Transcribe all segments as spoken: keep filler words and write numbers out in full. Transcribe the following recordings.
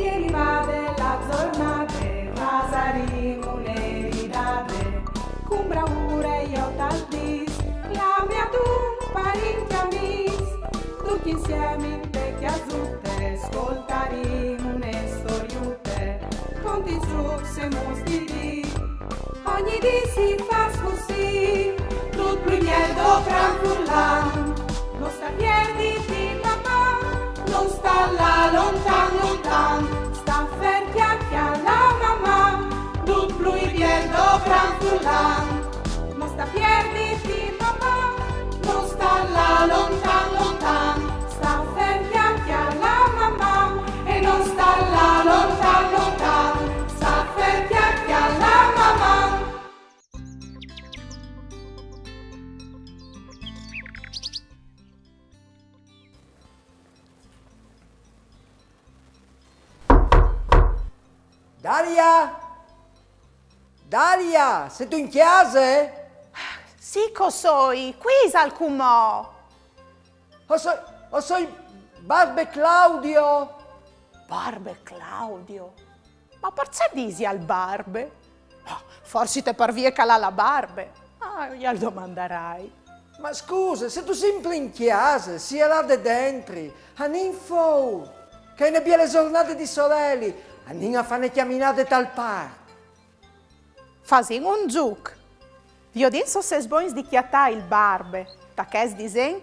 Ieri vade la zornade, fasarìn une ridade, cun braure jo tal dis, clame a dun parint e amis, ducj insiemi inte cjasute, scoltarìn une storiute, conti zucs e mustiris. Ogni dì si fâs cussì, dut plui biel dopran furlan. No sta pierditi, Maman, no sta lâ lontan, lontan. Sta fer, cjale, cjale, Maman, dut plui biel dopran furlan. No sta pierditi, Maman, no sta lâ lontan, lontan. Sta fer, cjale, cjale, Maman, e no sta lâ lontan, lontan. Sta fer, cjale, cjale, Maman. Daria! Daria, sêstu in cjase? Sì che o soi, cui isal cumò? O soi, o soi Barbe Claudio. Barbe Claudio? Ma parcè disial barbe? Ah, forsit par vie che al à la barbe. Ah, jal domandarai. Ma scuse, sêstu simpri in cjase, si e là de dentri, anìn fûr, che e je une biele zornade di soreli, anìn a fâ une cjaminade tal parc. Fasìn un zûc. Viodìn se o sês bogns di cjatâ il barbe, ta chest disen,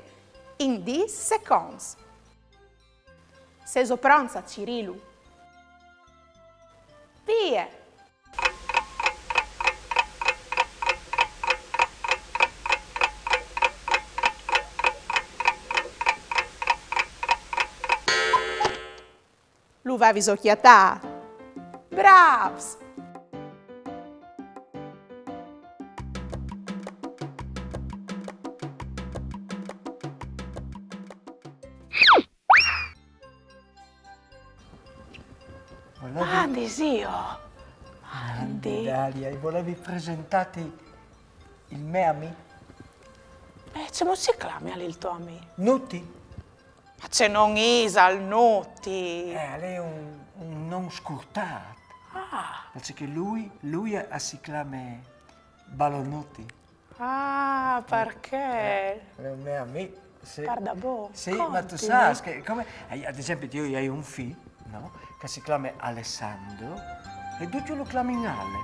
in dîs seconts. Sêso pronts a cirîlu? Vie! Lu vêso cjatât? Brâfs! Volevi... Mandi, zio. Mandi, Daria, e volevi presentâti il me amì. E cemût si clamial il to amì? Nuti. Ma ce non isal Nuti? Eh, al è un, un non scurtât. Ah. Parcè che lui, lui a, a si clame Balonuti. Ah, parcè? Al è un me amì, sì. Pardabon? Sì, ma tu sâs che, come, eh, ad esempi, jo o ai un fi, no? Che si clame Alessandro, e ducj lu clamin Ale.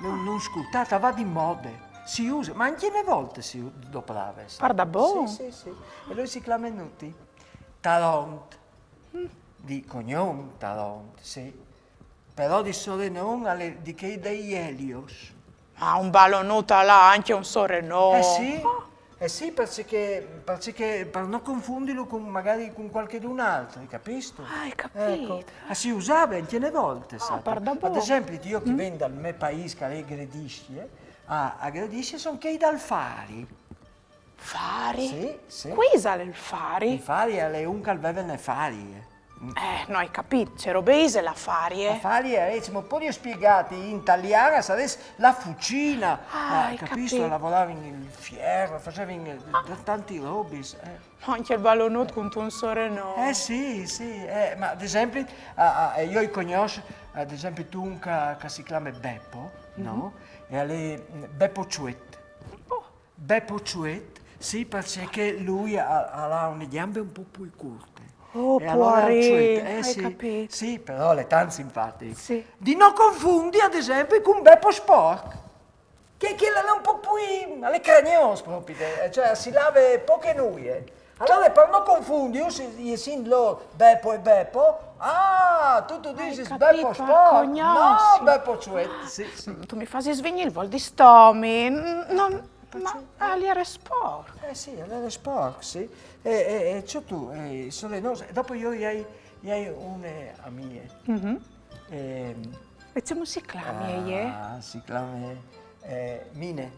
Non, non scurtât, al va di mode. Si use, ma ancje une volte si doprave, sâs? Pardabon? Sì, sì, sì. E lui si clame Nuti. Taront. Di cognon Taront, sì. Però di sorenon al è di chei dai Elios. Ma un balonut al à ancje un sorenon. Eh sì, eh sì, parcè che, parcè che par no confundilu cun, magari cun cualchidun altri, capistu? Ah, ai capît. Eco. Ah, si usave ancje une volte, sâstu? Pardabon? Ad esempi, jo che o ven dal me paîs, che al è Grediscje, a, a Grediscje a son chei dal Fari. Fari? Sì, sì. Cui isal il Fari? Il Fari al è un che al veve une farie. Eh, no ai capît, ce robe ise la farie? La farie, eh, se o podìs spiegâti in talian, a sarès la fucina. Ah, ai capît. Lavoravin il fier, fasevin, eh, t-, tantis robis, eh. Ancje il balonut cuntun sorenon. Eh sì, sì, eh, ma ad esempi, a, a, jo o cognòs, ad esempi, tu un che, che si clame Bepo, no? E al è, mm, Bepo Ciuet. Bepo Ciuet, sì, parcè che lui al, al à une gjambe un pôc plui curte. Oh, puarin, ai capît. Sì, però al è tant simpatic. Sì. Di no confundi, ad esempi, cun Bepo Sporc, che, che al è un pôc plui, al è cragnôs propit, eh, cioè, si lave pôc e nuie. Alore, par no confundi, se, se jessin lôr Bepo e Bepo, ah, tu, tu disis Bepo Sporc, no, Bepo Ciuet, sì, sì. Tu mi fasis vignî il vôl di stomi, non... Ma al jere sporc. Eh sì, al jere sporc, sì. E, e, e ce tu, eh, sorenon, e dopo jo o ai, o ai une amie. Ehm, E cemût si clame jê? Ah, si clame, eh, Mine.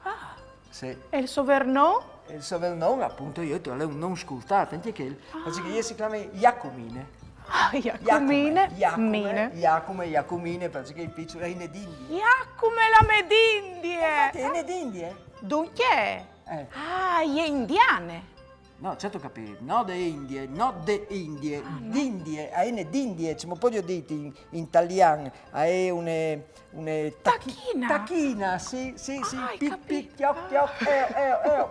Ah. Sì. E il so vêr non? E il so vêr non, apont, jo o ai dit, al è un non scurtât, ancje chel. Parcè che jê si clame Jacumine. Ah, Jacumine, Mine. Jacume, Jacumine, parcè che i piçui, e je une dindie. Jacume, la mê dindie! Infati, e je une dindie. Duncje? Eh. Ah, e je indiane. No, certo capì, no de Indie, no de Indie, d'Indie, a ene d'Indie, come podio dite in, in talian, a è une, une tachi- Tachina. Tachina, sì, sì, sì, Ah, hai pic, capito. Pic, chioc, chioc, eo, eo, eo,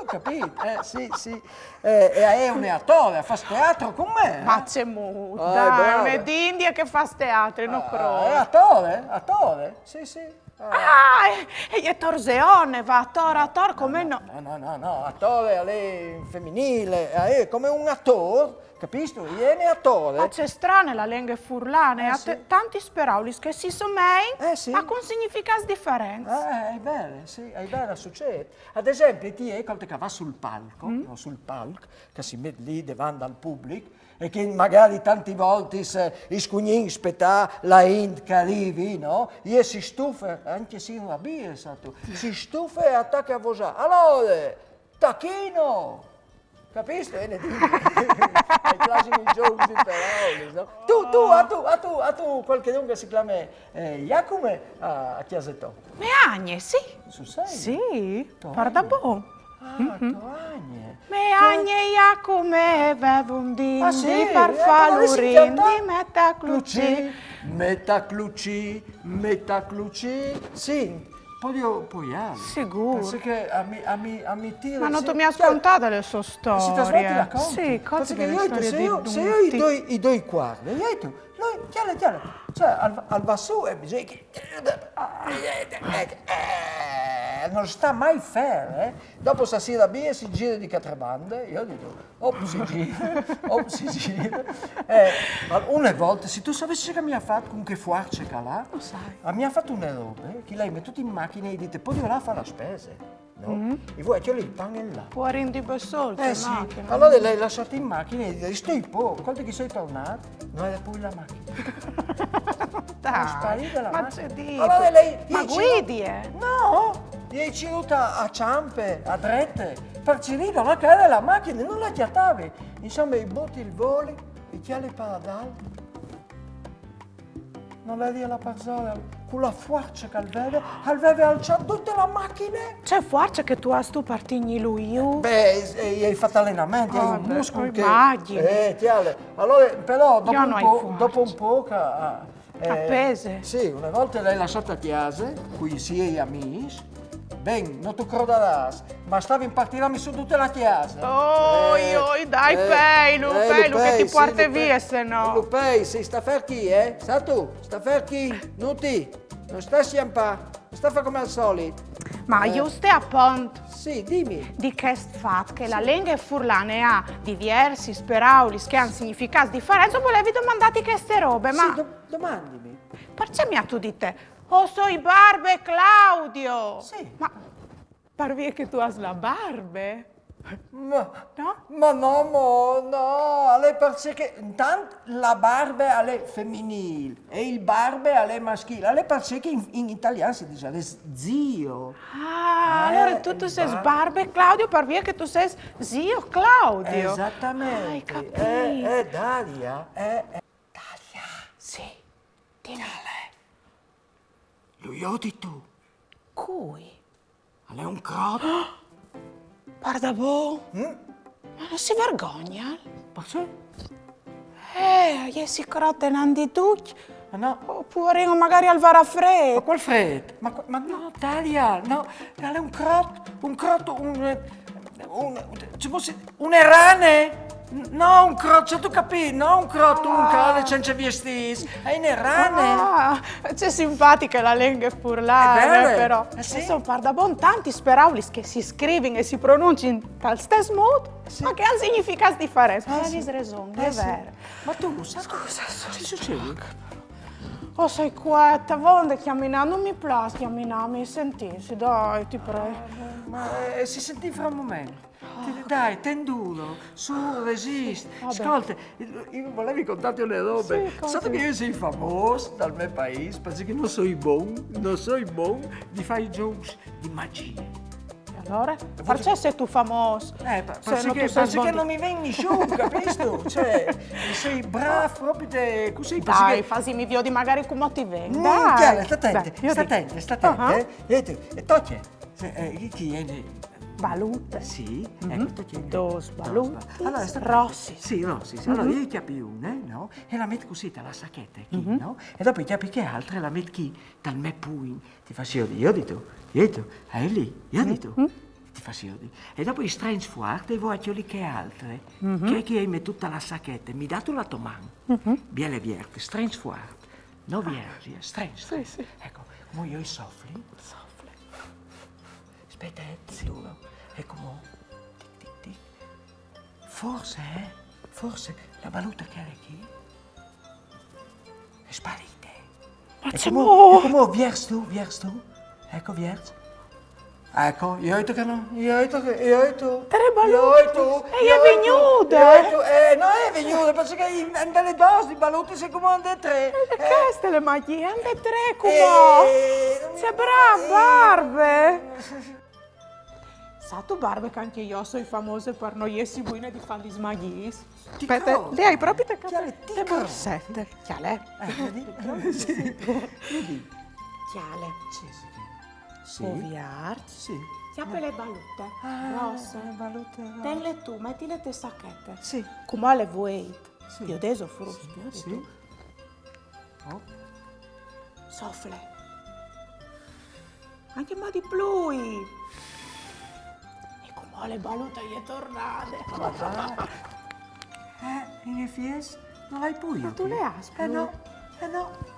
capito? Eh, sì, sì, eh, e a è une atore, a fâs teatro cun me, eh? Ma ce mut, Ah, dai, brava. Une d'Indie che fâs teatro, no Ah, crôt. È atore, atore, sì, sì. Ah. Ah, e, e torzeone, va ator, ator, come no? No, no, no, no, atore a è in feminîl, a è come un ator, capistu? E ene atore. Ma ce strane la lenghe furlane, Eh, a sì. Tantis peraulis che si somein, Eh, sì. ma cun significâts diferents. Eh, e je vere, sì, e je vere, al sucêt. Ad esempli, ti, eh, colte che e va sul palc, no, sul palc, che si met li devant al public, e che magari tantis voltis, eh, i scugnìn spetâ la int che e rivi, no? E si stufe, ancje se i rabie, sâstu, si stufe e e tache a vosâ. Alore, tachino! Capistu? E ne digo, i classics zûcs di peraulis, no? Tu, tu, a tu, a tu, a tu, cualchidun che si clame, eh, Jacume a, a cjase tô. Mê agne, sì. Sul serio? Sì, To guarda agne? bon. Ah, to agne. Mê agne Jacume e veve un dì, Ah, sì? dì par Eh, fâ come si l'urin, chiama? dì metaclucî. Metaclucî, metaclucî. Sì, podio poiâ. Sigûr. Parcè che a mi, a mi, a mi tire... Ma no sì, tu mi âs cjale. contade la sô storie. Sì, t'as fatto la conta? Sì, cosa Parcè che che la jo, storie se di jo, se jo i tutti. doi, i doi cuarts, jo, tu, no, cjale, cjale. Cioè, al, al va su e bisogna che... Eh, non sta mai fermo, eh. Dopo stasera via si gira di quattro bande, io dico, op, si gira, op, si gira. Eh, ma une volte, se tu savessis ce che mi à fat cun chê fuarce che al à, Lo sai. mi à fat une robe, eh, che lei mi à metût in machine e i à dit, podial lâ a fâ la spese, no? E vuê, cjale, il pan è là. Puarin di bessôl, Eh sì, alore le ai lassade in machine e i à dit, stoi po, cuant che i soi tornât, no jere plui la machine. Dai, Sparide la ma machine. ce dîs? Alore le ai, Ma i ci- guidie? No, le ai cirût a, a çampe, a drete, par cirî là che e jere la machine, no le cjatavi. Insome, i buti il voli, i cjali par adalt. No le jere la parsore, cu la fuarce che al veve, al veve alçât dute la machine. Ce fuarce che tu âs tu par tignîlu jù. Beh, eh, i ai fat alenament, i ai Ah, un beh, muscul lo che... imagjini. Eh, cjale. Alore, però, dopo Jo un no ai po, fuarce. Dopo un poc a, a, eh, A pese. Sì, une volte le ai lassade a cjase, cui siei amîs. Ben, no tu crodarâs, ma stavin par tirâmi sù dute la cjase. Oi, oi, dai, pei, lu pei, lu che ti puarte vie, se no. Lu pei, sì, sta fer chi, eh? Sâstu? Sta fer chi, no ti, no sta scjampâ, no sta fâ come al solit. Ma juste apont Sì, dimi. di chest fat che la lenghe furlane e à diviersis peraulis che a àn significâts diferents, o volevi domandâti cheste robe, ma Sì, do- domandimi. parcè mi âstu dit, o soi barbe Claudio? Sì. Ma par vie che tu âs la barbe? Ma, No? ma no, mo, no, al è parcè che intant la barbe al è feminîl e il barbe al è maschîl, al è parcè che in, in talian si dîs zio. Ah, Eh, alore tu, tu sês barbe Claudio par vie che tu sês zio Claudio. Esatamente. Ah, ai capît. Eh, eh, Dalia, eh, eh. Dalia, Sì, dimi. Lu jodi tu? Cui? Al è un crot. Pardabon? Mm? Ma no si vergognal? Parcè? Eh, a jessi crot enant di ducj. Ma no. O puarin, magari al varà Ma frêt. cuâl frêt? Ma, cu- ma no, Dalia, no, al è un crot, un crot, un, un, ce fos, une rane. N- No, un crot, âstu capît? No un crot, un che al è cence viestîts, e je une rane. Ah, ce simpatiche la lenghe furlane, Al è vêr, però. eh sì. Insome, pardabon, tantis peraulis che si scrivin e si pronuncin tal stes mût, Sì. ma che a àn significâts diferents. Eh Ma sì. lis resons, Eh è sì. vêr. Ma tu, sâstu, ce sucêt? O soi cueta, vonde cjaminâ, no mi plâs cjaminâ, mi sentîsi, dai, ti prei. Ma, eh, si sentìn fra un moment. Ti- Dai, ten duro, su, resist. Vabbè. Scolte, jo o volevi contâti une robe. Sì, conti. Sâstu che jo o soi famôs dal me paîs, parcè che no soi bon, no soi bon di fâ i zûcs di magjie. E alore? Parcè sêstu famôs? Eh, pa- Se parcè no che, tu sês parcè bon che di- no mi ven nissun, capistu? Cioè, o soi brâf propit, cusì, parcè Dai, che... fasimi viodi magari come ti ven. Mm, Dai. cjale, sta atente, Dai, jo sta digo. atente, sta atente, Ah. Eh. E tu, e tocje. Se, eh, chi, chi è ne- Balute. Sì, Mhm. Ecco, sto chi. Dos balutis. Allora, sta Rossis. Sì, rossis. Allora, io i chiappi une, no? E la met cussì, te la sachete, chi, Mhm. No? E dopo i chiappi che altre, la met chi, tal me pugn. Ti fas jodi, jodi tu, jodi tu. E lì, jodi tu. Mhm. Ti fas jodi. E dopo i strens fuart e vo a cjoli che altre. Mhm. Che chi i met tutta la sachete, mi datu la to man. Mhm. Biele vierte, strens fuart. No vierzi, eh, strens. Sì, sì. Ecco, mo io i sofli. Sofle. Aspetta, eh, ti giuro. Ecco mo. Tic, tic, tic. Forse, eh? Forse la baluta che è chi? È sparita. Ma E ce come, mo? E come, vierz tu, vierz tu? Ecco, vierz. Ecco, io ho detto che no, io ho detto che, io ho detto. Tre balute. Io ho detto, E io è ho detto, venuta, io ho eh. detto, eh, no è venuta, perché in, in delle dosi di balute si comanda tre. E queste le magie, anche tre, Eh, come? Sei brava, Barbe. Sa tu, Barbe, che anche io sono famosa per non essere buona di fare gli smaghi? Aspetta, le hai proprio te, te borsette. Chiale. Eh, vedi? Sì, vedi? Chiale. Sì, sì, sì. Sì. Oviart. Sì. Chiappe le balute. Ah, Rosse. Le balute rosse. Tenle tu, mettile te sacchette. Sì. Come le vuoi? Sì. Io adesso fruscio, Sì, io sì. Tu. Oh. Sofle. Anche mo di plui. E come le balute è tornate. Eh, in effies non l'hai più. Ma tu le hai Eh no, eh no.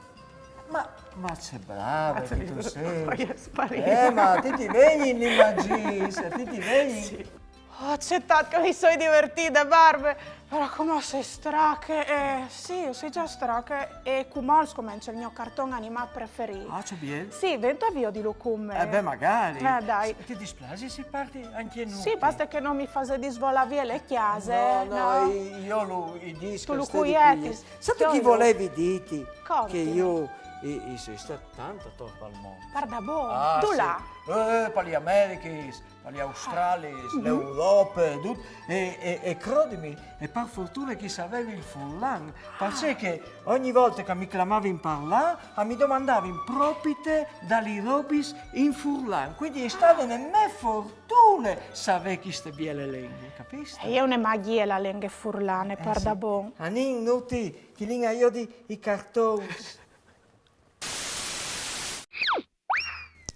Ma, ma ce brava che tu sei. Poi è sparita. Eh, ma ti ti vegni in immagini, ti ti vegni. Sì. Oh, c'è tanto che mi sono divertita, Barbe. Però come sei strache? Eh, sì, io sono già strache. E come scomincia il mio cartone animato preferito? Ah, c'è bien. Sì, vento avvio di Lucume. Eh beh, magari. Eh, dai. Ti dispiace se parti anche noi? Sì, basta che non mi fate disvolare via le chiase. No, no, io lo, i dischi. Tu lo cuietis. Sai chi volevi dirti? Come? Che io, io, io sono stato tanto attorno al mondo. Guarda, boh, Ah, tu sì. là. Eh, per gli Americas, per gli Australis, l'Europa, tutto. E, e, e credimi, e per fortuna che sapevi il furlan, perché che ogni volta che mi chiamavi in parla, mi domandavi in propite dagli robis in furlan. Quindi è stata una mia fortuna sapere queste belle lingue, capisci? E io ne magie la lenghe furlane, Eh, guarda, sì. Bon. Anin nuti, che linga io di i cartoni.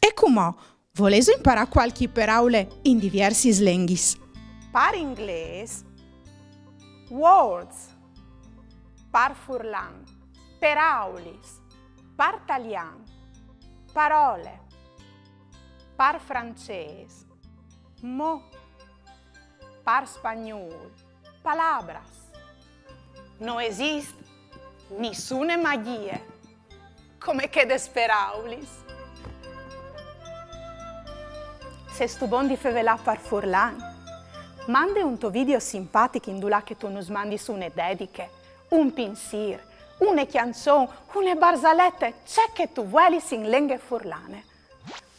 E cumò, voleso imparà qualche peraule in diversis lenghis? Par inglês, words. Par furlan, peraulis. Par talian, parole. Par francês, mot. Par spagnol, palabras. No esist nissune magie come che des peraulis. Sêstu bon di fevelâ par furlan? Mande un to video simpatic indulà che tu nus mandis une dediche, un pinsîr, une cjançon, une barzalete, ce che tu vuelis in lenghe furlane.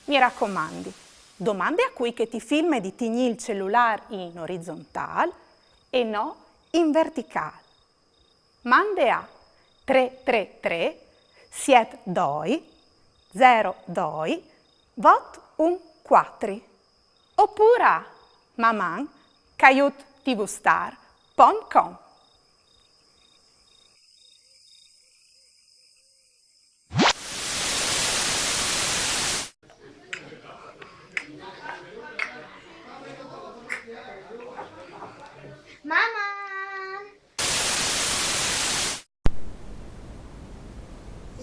Mi racomandi, domande a cui che ti filme di tignî il celulâr in orizontâl e no in verticâl. Mande a trê trê trê siet doi zero doi vot un cuatri, opûr a maman caiut tvstar pont com. Maman!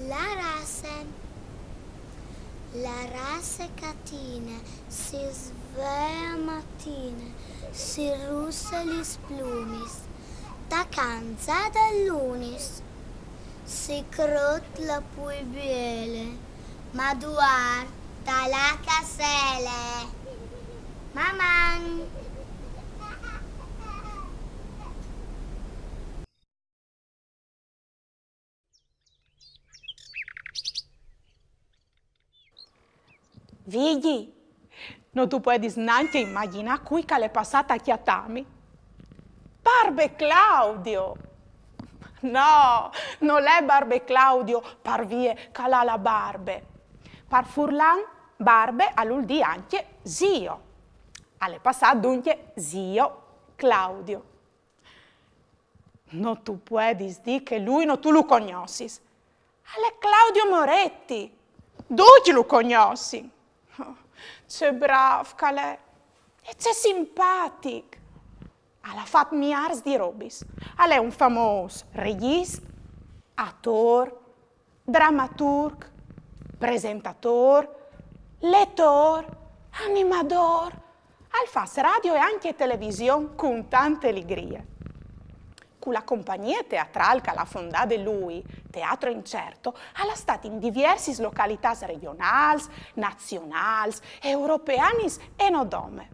La rasse. La rasse catine si svee a matine, si russe lis plumis, tacant za dal lunis, si crôt la pulbiele, ma duar da la casele. Maman! Vigji, no tu puedis nancje imagjinâ cui che al è passât a cjatâmi. Barbe Claudio! No, nol è Barbe Claudio par vie che al à la barbe. Par furlan, barbe al vûl dî ancje zio. Al è passât duncje zio Claudio. No tu puedis dî che lui no tu lu cognossis. Al è Claudio Moretti. Ducj lu cognossin. Oh, ce brâf che al è. E ce simpatic. Al à fat miârs di robis. Al è un famôs regjist, atôr, dramaturc, presentatôr, letôr, animadôr. Al fâs radio e ancje television cun tante ligrie. Cu la compagnie teatrâl che al à fondade lui, Teatro Incerto, al à stât in diviersis localitâts regjonâls, nazionâls, europeanis e no dome.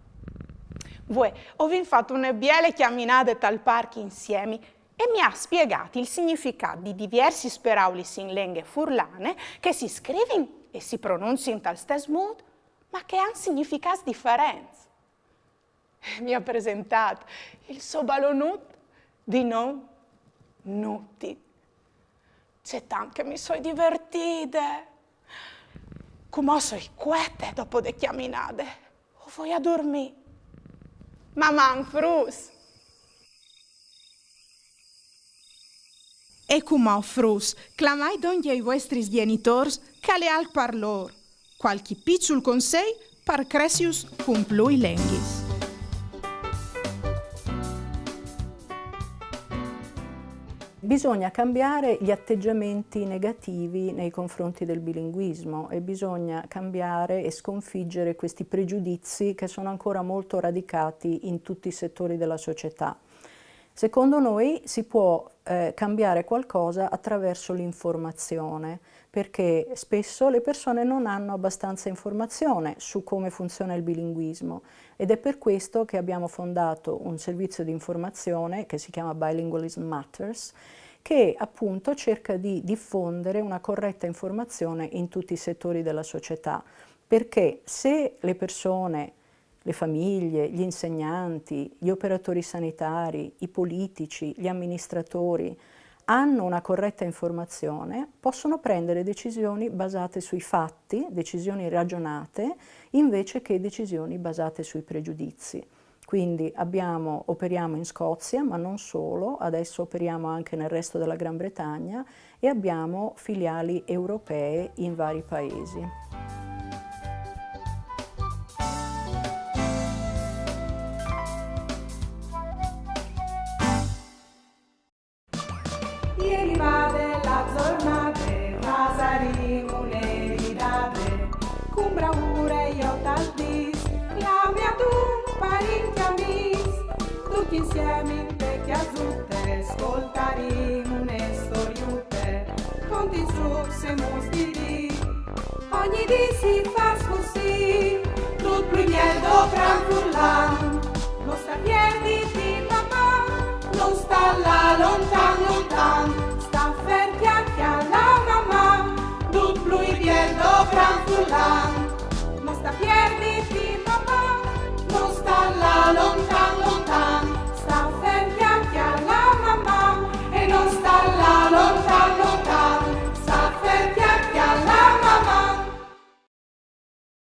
Vuê o vin fat une biele cjaminade tal parc insiemi e mi à spiegât il significât di diviersis peraulis in lenghe furlane che si scrivin e si pronunzin tal stes mût, ma che a àn significâts diferents. E mi à presentât il so balonut di non Nuti. Ce tant che mi soi divertide! Cumò o soi cuete dopo de cjaminade. O voi a durmî. Maman, fruts! E cumò, fruts, clamait dongje i vuestris gjenitôrs, che al è alc par lôr. Cualchi piçul consei par cressiju cun plui lenghis. Bisogna cambiare gli atteggiamenti negativi nei confronti del bilinguismo e bisogna cambiare e sconfiggere questi pregiudizi che sono ancora molto radicati in tutti i settori della società. Secondo noi si può eh, cambiare qualcosa attraverso l'informazione, perché spesso le persone non hanno abbastanza informazione su come funziona il bilinguismo ed è per questo che abbiamo fondato un servizio di informazione che si chiama Bilingualism Matters, che appunto cerca di diffondere una corretta informazione in tutti i settori della società, perché se le persone le famiglie, gli insegnanti, gli operatori sanitari, i politici, gli amministratori hanno una corretta informazione, possono prendere decisioni basate sui fatti, decisioni ragionate, invece che decisioni basate sui pregiudizi. Quindi abbiamo, operiamo in Scozia, ma non solo, adesso operiamo anche nel resto della Gran Bretagna e abbiamo filiali europee in vari paesi. Ieri vade la zornade, fasarìn une ridade, cun braure jo tal dis, clame adun parint e amîs, ducj insiemi inte cjasute, scoltarìn une storiute, conti, zûcs e mus di dì. Ogni dì si fâs cussì, dut plui biel dopran furlan. No sta pierditi, Maman, no sta lâ lontan, lontan. Sta fer, cjale, cjale, Maman, dut plui biel dopran furlan. No sta pierditi, Maman, no sta lâ lontan.